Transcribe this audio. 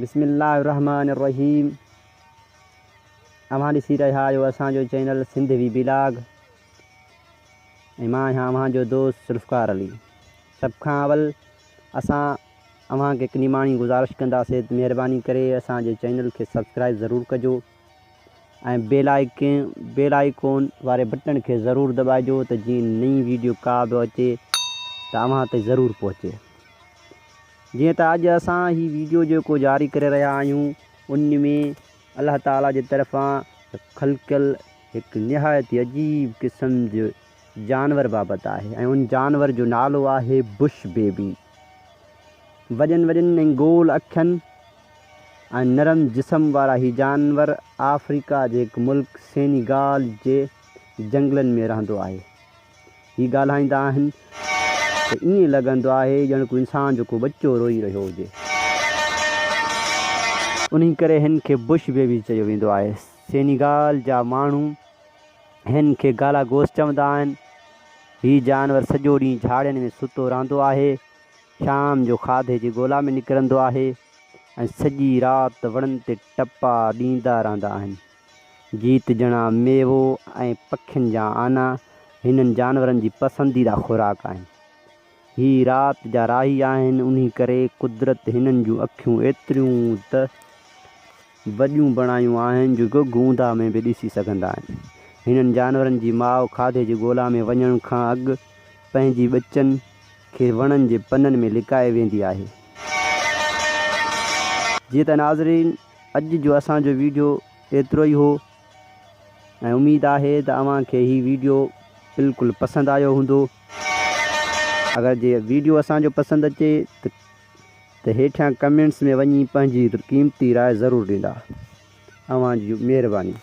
بسم الله الرحمٰن الرحيم اوهان ڏسي رهيا آهيو اسان جو چينل سنڌ وي بلاگ ۽ مان آهيان اوهان جو دوست ذوالفقار علي سڀ کان اول اسان اوهان کي هڪ نماڻي گذارش ڪنداسين ته مهرباني ڪري اسان جي چينل کي سبسڪرائب ضرور ڪجو ۽ بيل آئيڪن بيل آئيڪون واري بٽڻ کي ضرور دٻائجو ته جيئن نئين ويڊيو ڪا به اچي ته اوهان تائين ضرور پهچي. جيئن ته اڄ اسان هي ويڊيو جيڪو جاري ڪري رهيا آهيون ان ۾ الله تعالي جي طرفان خلقيل هڪ نهايت ئي عجيب قسم جي جانور بابت آهي ۽ ان جانور جو نالو آهي بش بيبي. وڏين وڏين ۽ گول اکين ۽ نرم جسم وارا هي جانور آفريڪا جي هڪ ملڪ سينيگال جي جنگلن ۾ رهندو آهي. هي ڳالهائيندا آهن ته ائين لڳندو آهي ڄڻ ڪو انسان جو ڪو ٻچو روئي رهيو هجي. انهي ڪري هن کي بش بيبي چيو ويندو آهي. سينيگال جا ماڻهو هن کي گالاگوس چوندا آهن. هي جانور سڄو ڏينهن جهاڙين ۾ ستو رهندو آهي. شام جو کاڌي جي ڳولا ۾ نڪرندو آهي ۽ سڄي رات وڻن تي ٽپا ڏيندا رهندا آهن. جيت جڻا، ميوو ۽ پکين جا آنا هنن جانورن جي پسنديده خوراڪ آهن. هي رات جا راهي آهن، انهي ڪري قدرت هنن جون اکيون ايتريون ته وڏيون بڻايون آهن جو گگهه اونداهه ۾ به ڏسي سگهندا آهن. هنن جانورن جي ماء کاڌي جي ڳولا ۾ وڃڻ کان اڳ پنهنجي ٻچن کي وڻن جي پنن ۾ لڪائي ويندي آهي. جيئن ته ناظرين! اڄ جو اسان جو ويڊيو ايترو ئي هو ۽ اميد آهي ته اوهان کي هي ويڊيو بلڪل پسند آيو هوندو اگر جي ويڊيو اسان جو پسند اچي ته هيٺيان ڪمينٽس ۾ وڃي پنهنجي قيمتي راء ضرور ڏيندا اوهان جي مهرباني.